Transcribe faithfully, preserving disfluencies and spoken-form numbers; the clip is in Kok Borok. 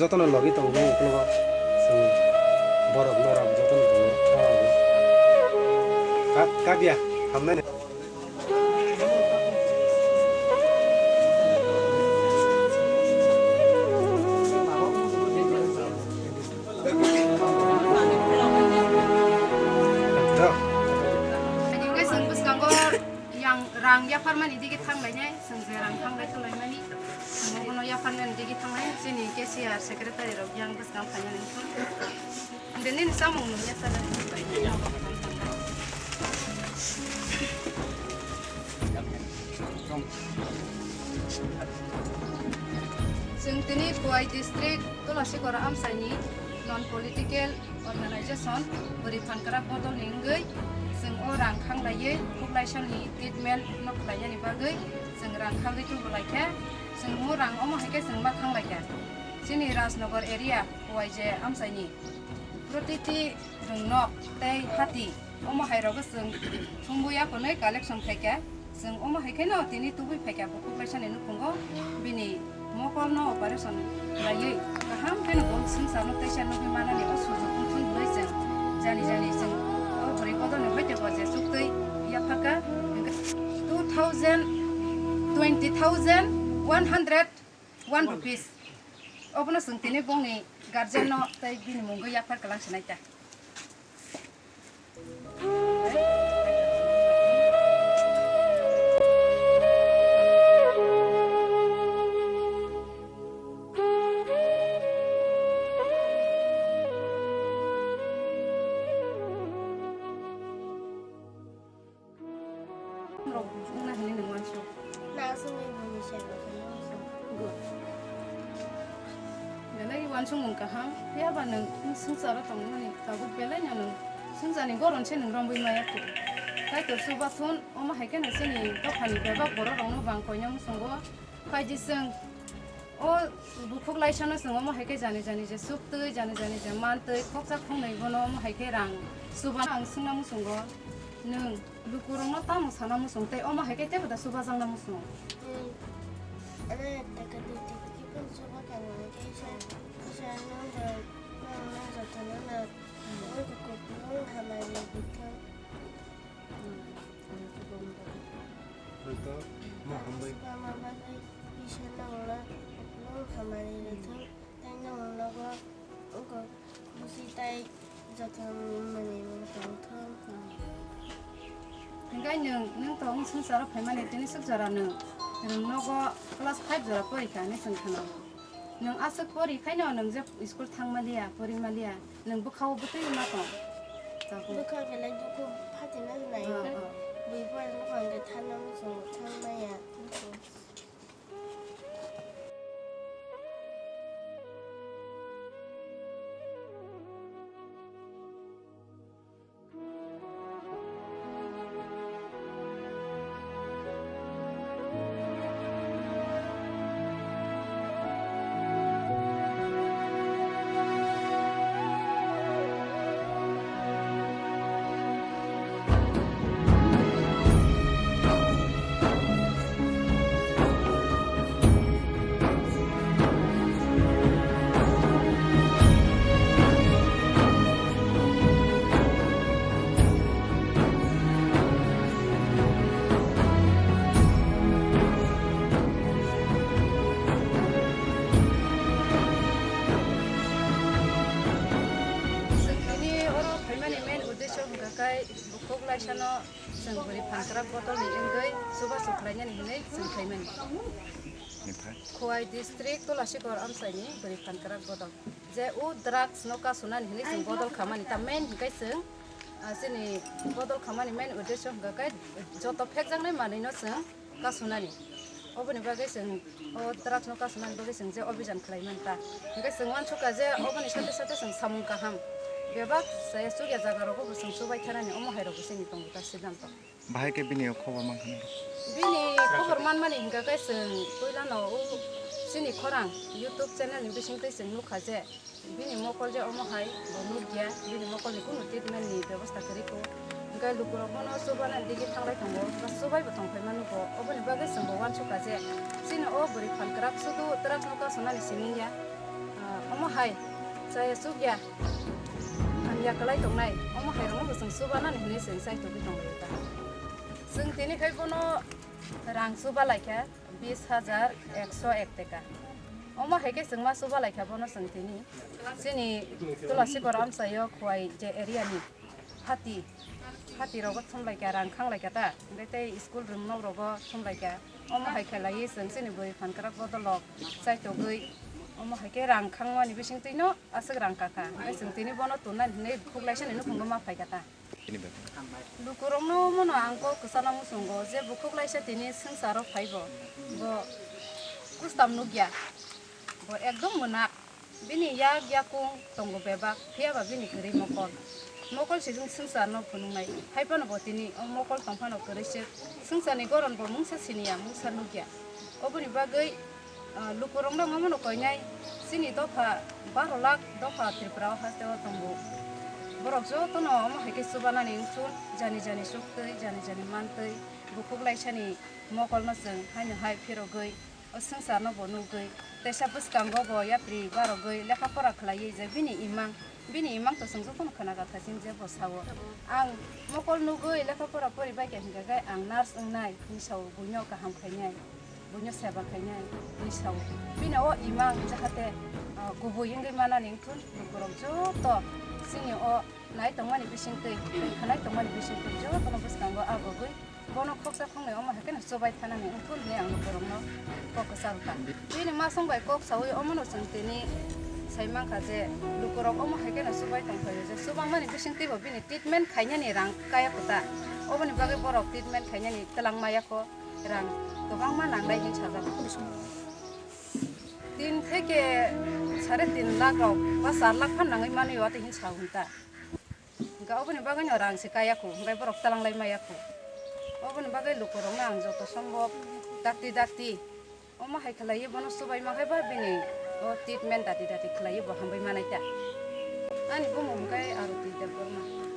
Jotono logi tongo, ukologo chwng borok norok jotono tongo. Ka-, kadia, hamnai. Hingke chwng bwskango yang rang yapharmani digi thanglainai, chwng je rang thanglai thanglaimani, chwng bono yapharmani digi thanglai, chini cashier secretary rok yang bwskang phainani wngkha. Hingke nini chamung nung yasa. Chwng tini Khowai district Tulasikora amchaini non political organization Bwrwi Phankrak bodolni wngwi chwng o rang khanglaiwi Khukhlaisani treatment no khlainani bagwi chwng rang khangwi tubulaikha. Chwng o rang omo hai khe chwng ma khanglaikha. Chini Rajnagar area Khowai je amchaini protiti rwngnok tei hati omo hai rogo chwng thumbuya kwnwi collection khaikha. Chwng omo hai kheno tini tubui phaikha bukhuk laisani nukhungo bini mokolno operation khlaiwi kaham kheno bo swngcharno teisa nugwi manani o sujukno thwngwi chwng jani jani chwng o bwrwi bodolni hoite bo je chuktwi yapharkha two thousand, twenty thousand one hundred one rupees. Obono chwng tini bongni guardianno tei bini mungwi yaphar kwlang sinai ta. Rok wngna hinwi nwng uansuk. Na aswk nai buini siyang rok hinwi uansuk. Good. Belai uansukmung kaham. Phiya ba nwng swngcharo tongmani tabuk belai no nwng swngcharni goron se nwng romwi maya kho. Kaitor chubathun omo hai kheno chini dophani bebak borok rokno bang koina muchungo. Phaidi chwng o bukhuk laisano chwng omo hai khe jani jani je suktwi, jani jani je mantwi, khoksa khoknwi bono omo hai khe rang chuba. Ang swngna muchungo, nwng lukurokno tamo sana muchung tei omo hai khe teibo da chubajakna muchung? Hmm. Ane taka dui taka kiphilwi chuba kha nwng khe sa, sa nwng bai nwng nwng jotono na, hmm, nwng kupulung hamari bithang. Hmm. Hwnkhe mo hambai. Bama bagwi Isor nokno nokno hamari rwthwng, tei nokno nogo wngkok busi tei joto manwi tongthwng. Hwnkhe nwng, nwng to wng swngcharo phaimani tini swk jora nwng, nwng nogo class five jora porikha hinwi chwng khwnao. Nwng aswk pori khaino nwng je school thangmaliya, porimaliya. Nwng bwkhao bwtwi ma tong? Tabuk. Bwkha belai dukhu phatina nai. Oh, oh. Bui pore nukhung hwnkhe thana muchungo thang maya. Chwng tini oro phaimani main uddesho hwnkha khe bukhuk laisano chwng bwrwi phankrak bodolni wngwi chubachu khlainani hinwi chwng phaimani. Khowai district Tulasikor amchaini bwrwi phankrak bodol. Je o drugs no kasunani hinwi chwng bodol khamani, ta main hinkhe chwng, ah, chini bodol khamani main uddesho hwnkha khe joto phekjaknai manwi no chwng kasunani. Oboni bagwi chwng o drugs no kasunani bagwi chwng je obijan khlai mani ta. Hinkhe chwng uansukha je oboni sate sate chwng samung kaham bebak chaya chukya jaga rogo bo chwng chubai thanani, omo hai rogo chini tongo ta siddhanto. Bahai khe bini o khobor mankha nai? Bini khobor manmani hingka khe chwng puilano o chini khorang YouTube channel ni bisingtwi chwng nukha je bini mokol je omo hai bo nukya, bini mokol ni kunu treatment ni bebosta kwrwi kho. Hingke lukurok bono chubana digi thanglai tongo, ba chubai bo tongphai mano bo. Oboni bagwi chwng bo uansukha je chini o bwrwi phalkwrak sudu twrak no kasunani simi ya. Ah, Omo hai chaya chukya hamya kwlai tongnai, omo hai rokno bo chwng chubanani hwnwi chwng chai tongwi tonglaio ta. Chwng tini khai bono rang chuba laikha bis hajar ekso ek teka. Omo hai khe chwng ma chuba laikha bono chwng tini chini Tulasikor amchaio Khowai je area ni phati, phati rogo thumlaikha, rang khanglaikha ta, hwnkhe tei school room nok rogo thumlaikha. Omo hai khe laiwi chwng chini bwrwi phan kwrak bodolrok chaitogwi, omo hai khe rang khangmani bisingtwino aswk rang kakha, hwnkhe chwng tini bono tonnani hwnwi bukhuk laisani nukhungo ma phaikha ta. Bini bagwi. Lukurokno omono ang kok kwchana muchungo je bukhuk laisa tini swngcharo phaibo, bo kustam nukya, bo ekdom mwnak. Bini yak yakung tongo bebak, phiyaba bini kwrwi mokol. Mokol sijwng swngcharno phunuknai, haiphano bo tini o mokol tongphano kwrwi swk. Swngcharni goron bo mungsa siniya, mungsa nukya. Oboni bagwi, ah, lukurokno ang omono koinai, chini dopha baro lakh dopha Tripura o haste o tongo. Borok jotono omo hai khe chubanani wngthun, jani jani suktwi, jani jani mantwi, bukhuk laisani mokolno chwng haino hai phirogwi, o swngcharno bo nugwi, teisa bwskango bo yapri barogwi lekha pora khlaiwi je bini imang, bini imang to chwng jotono khwna gathasing je bo sao. Ang mokol nugwi lekha pora poribai khe hwnkhe ang nurse wngnai hinwi sao, buino kaham khainai, buino seba khainai hinwi sao. Bini o imang jahate, ah, kubui wngwi manani wngthun, lukurok joto chini o nai tongmani bisingtwi, tei khwnai tongmani bisingtwi jotono bwskango agogwi bono khoksa khoknwi omo hai kheno chubai thanani wngthun hinwi ang lukurokno kok kwcharo ta. Bini masong bai kok saui omono chwng tini sai mankha je lukurok omo hai kheno chubai tongphaio je chubangmani bisingtwibo bini treatment khainani rang kaya kho ta. Oboni bagwi borok treatment khainani twlang maya kho, rang kwbangma nangnai hinwi sajak. Tin theke sare tin lakh rok ba char lakh phan nangwi manwi o, tei hinwi sa hwn ta. Hwnkhe oboni bagwino rang se kaya kho, hwnkhe borok twlanglai maya kho. Oboni bagwi lukurokno ang joto sombok dakti dakti omo hai khlaiwi bono chubai ma khe ba bini o treatment dati dati khlaiwi bo hambai manai ta. Ani bumung hwnkhe Aroti Debbarma.